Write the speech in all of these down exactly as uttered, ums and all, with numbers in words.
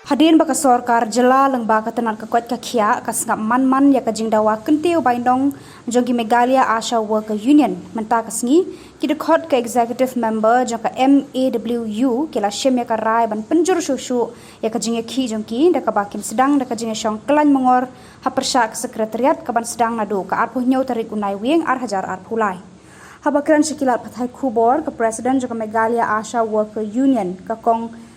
Hadien ba ka sorkar jylla lyngba ka tnat ka koit ka khiah ka sngap man man ïa ka jingdawa kyntiew bainong jong ki Meghalaya Asha Worker Union, mynta ka sngi ki dkhot ka executive member jong ka M A W U ki la shim ïa ka rai ban pynjur shuh shuh ïa ka jingïakhih jong ki da kaba kin sdang da ka jingïashong khlaiñ mongor ha pyrshah ka secretariat ka ban sdang naduh ka arphew hynñiew tarik u Naiwieng ar hajar arphew lai. Haba kren sha ki lad pathai khubor, ka president jong ka Meghalaya Asha Worker Union, ka Kong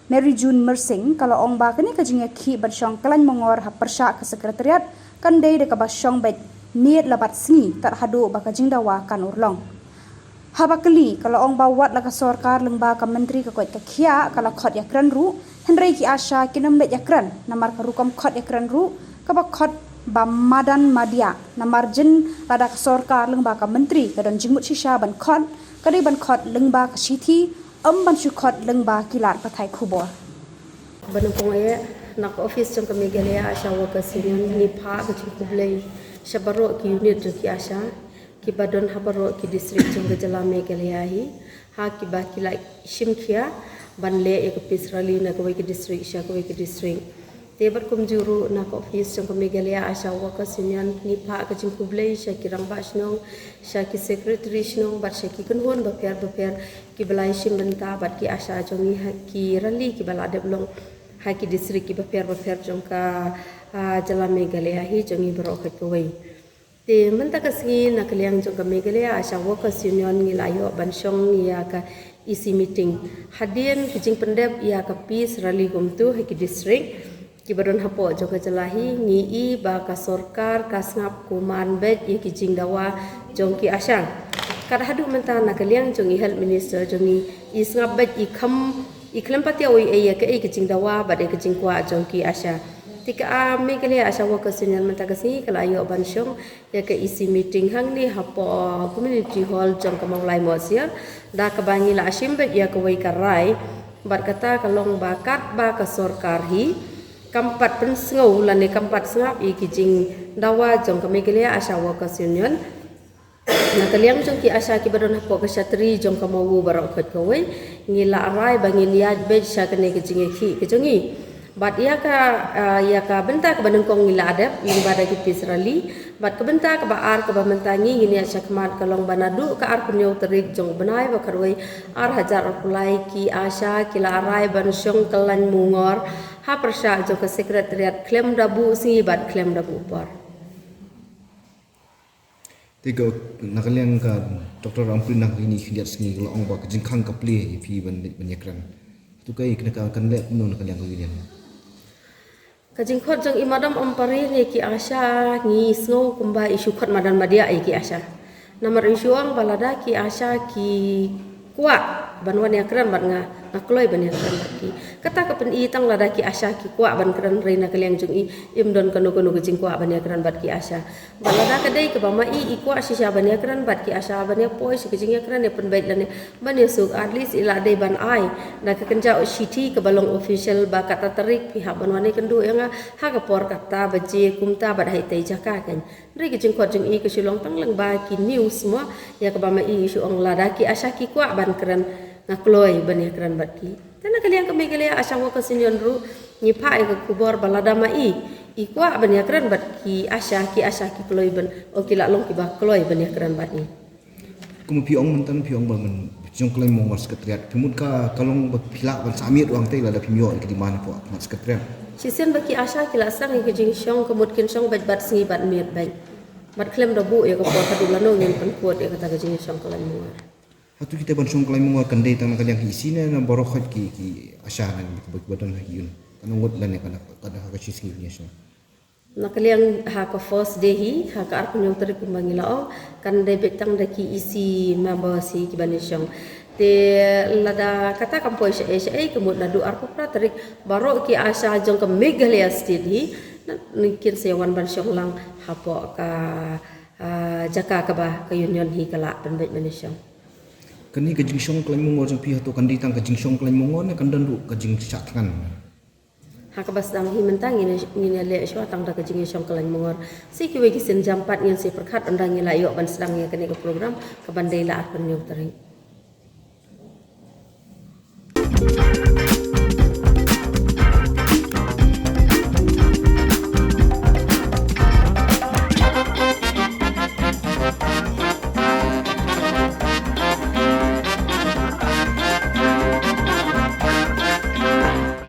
Mary June Myrsing, ka la ong ba kane ka jingïakhih ban shong khlaiñ mongor ha pyrshah ka secretariat kan dei da kaba shong beit miet la bad sngi tad haduh ba ka jingdawa kan urlong. Haba kylli, ka la ong ba wat la ka sorkar lyngba ka myntri ka koit ka khiah ka la khot ïakren ruh, hynrei ki Asha kin ym leit ïakren namar ka rukom khot ïakren ruh kaba khot ba madan madiah, namar jin lada ka sorkar lyngba ka myntri ka don jingmut shisha ban khot, ka dei ban khot lyngba ka shithi, ym ban shu khot lyngba ki lad pathai khubor. Ba nyngkong eh, na ka office jong ka Meghalaya Asha Workers Union ngi phah ka jingkhublei sha baroh ki unit jong ki Asha kiba don ha baroh ki district jong ka jylla Meghalaya hi, ha kiba ki la shim khia ban leh ïa ka peace rally na kawei ka district sha kawei ka district. Te bad kumjuh ruh na ka office jong ka Meghalaya Asha Workers Union ngi phah ka jingkhublei sha ki rangbah shnong, sha ki secretary shnong bad sha ki kynhun bapher bapher kiba la ïashim bynta bad ki Asha jong ngi ha ki rally kiba la dep long ha ki district kiba pher bapher jong ka, ah, jylla Meghalaya hi jong ngi baroh khoit kawei. Te mynta ka sngi na ka liang jong ka Meghalaya Asha Workers Union ngi la ïoh ban shong ïa ka E C meeting hadien ka jingpyndep ïa ka peace rally kumto ha ki district kiba don hapoh jong ka jylla hi. Ngi i ba ka sorkar ka sngap kumne beit ïa ki jingdawa jong ki Asha. Kat haduh mynta na ka liang jong i health minister jong ngi i sngap beit, i kham, i khlem pat ïoh ei ei ïa kaei ka jingdawa bad ïa ka jingkwah jong ki Asha. Te ka, ah, Meghalaya Asha Workers Union mynta ka sngi ka la ïoh ban shong ïa ka E C meeting hangne hapoh community hall jong ka Mawlai Mawsiar da kaba ngi la shim beit ïa kawei ka rai bad kata ka long ba katba ka sorkar hi kam pat pynsngew lane kam pat sngap ïa ki jingdawa jong ka Meghalaya Asha Workers Union. Na ka liang jong ki Asha kiba don hapoh ka shatri jong ka Mawu baroh khoit kawei ngi la rai ba ngin ïaid beit sha kane ka jingïakhih ka jong ngi. Bad ïa ka, ah, ïa ka bynta kaba nyngkong ngi la dep lyngba da ki peace rally. Bad ka bynta kaba ar kaba mynta ngi ngin ïaid shakhmat ka long ba naduh ka arphew hynñiew tarik jong u bnai ba khatwei ar hajar arphew lai ki Asha ki la rai ban shong khlaiñ mongor ha pyrshah jong ka secretariat khlem da buh sngi bad khlem da buh por. Te ka, na ka liang ka Doctor Ampareen ha kine khyndiat sngi ka la ong ba ka jingkhang ka plie ïa phi ban, ban ïakren. Te kaei kane ka, kan leh kumno na ka liang ka union? Ka jingkhot jong i Madam Ampareen ïa ki Asha ngi sngew kumba i shu khot madan madiah ïa ki Asha. Namar i shu ong ba lada ki Asha ki kwah ban wan ïakren bad nga, nga kloi ban ïakren bad ki. Kata ka pyni tang lada ki Asha ki kwah ban kren, hynrei na ka liang jong i im don kano kano ka jingkwah ban ïakren bad ki Asha. Bad lada ka dei kaba ma i, i kwah shisha ban ïakren bad ki Asha ban ïa poi sha ka jingïakren ïa pynbeit lane ban ïa suk, at least i la dei ban ai da ka kynja shithi kaba long official ba kata tarik phi hap ban wan ïakynduh ïa nga ha ka por kata baje kumta bad ha itei jaka kan. Hynrei ka jingkhot jong i ka shu long tang lyngba ki news mo, ïa kaba ma i i shu ong lada ki Asha ki kwah ban kren, nga kloi ban ïakren bad ki. Te na ka liang ka Meghalaya Asha Workers Union ruh ngi phah ïa ka khubor ba lada ma i i kwah ban ïakren bad ki Asha, ki Asha ki kloi ban, o ki la long kiba kloi ban ïakren bad i. Kumba phi ong mynta, phi ong ba man shong khlaiñ mongor secretariat, phi mut ka, ka long ba phi lah ban sah miet ruh hangtei lada phim ïoh ïa ka demand hapoh khmat secretariat? Shisien ba ki Asha ki la sdang ïa ka jingshong ka mut kin shong beit bad sngi bad miet beit. Bad khlem da buh ïa ka por haduh lano ngin pynkut ïa kata ka jingshong khlaiñ mongor. Hato kita ban shong khlaiñ mongor kan dei tang na ka liang ki E C ne na baroh khoit ki, ki Asha ne kiba, kiba don ha ki unit? Katno ngut lane katno, katno ha ka shi sngi ban ïashong? Na ka liang ha ka first day hi, ha ka arphew hynñiew tarik kumba ngi la ong, kan dei beit tang da ki E C members hi kiban ïashong. Te lada kata kam poi shaei shaei ka mut naduh arphew phra tarik baroh ki Asha jong ka Meghalaya State hi na, kin sa ïa wan ban shong lang hapoh ka, ah, jaka kaba ka union hi ka la pynbeit ban ïashong. Kane ka jingshong khlaiñ mongor jong phi hato kan dei tang ka jingshong khlaiñ mongor ne kan don ruh ka jingshah thngan? Ha kaba sdang hi mynta ngin, ngin ïa leh shuwa tang da ka jingïashong khlaiñ mongor. Sa kiwei ki sienjam pat ngin sa pyrkhat ynda ngi la ïoh ban sdang ïa kane ka program kaban dei la arphew hynñiew tarik.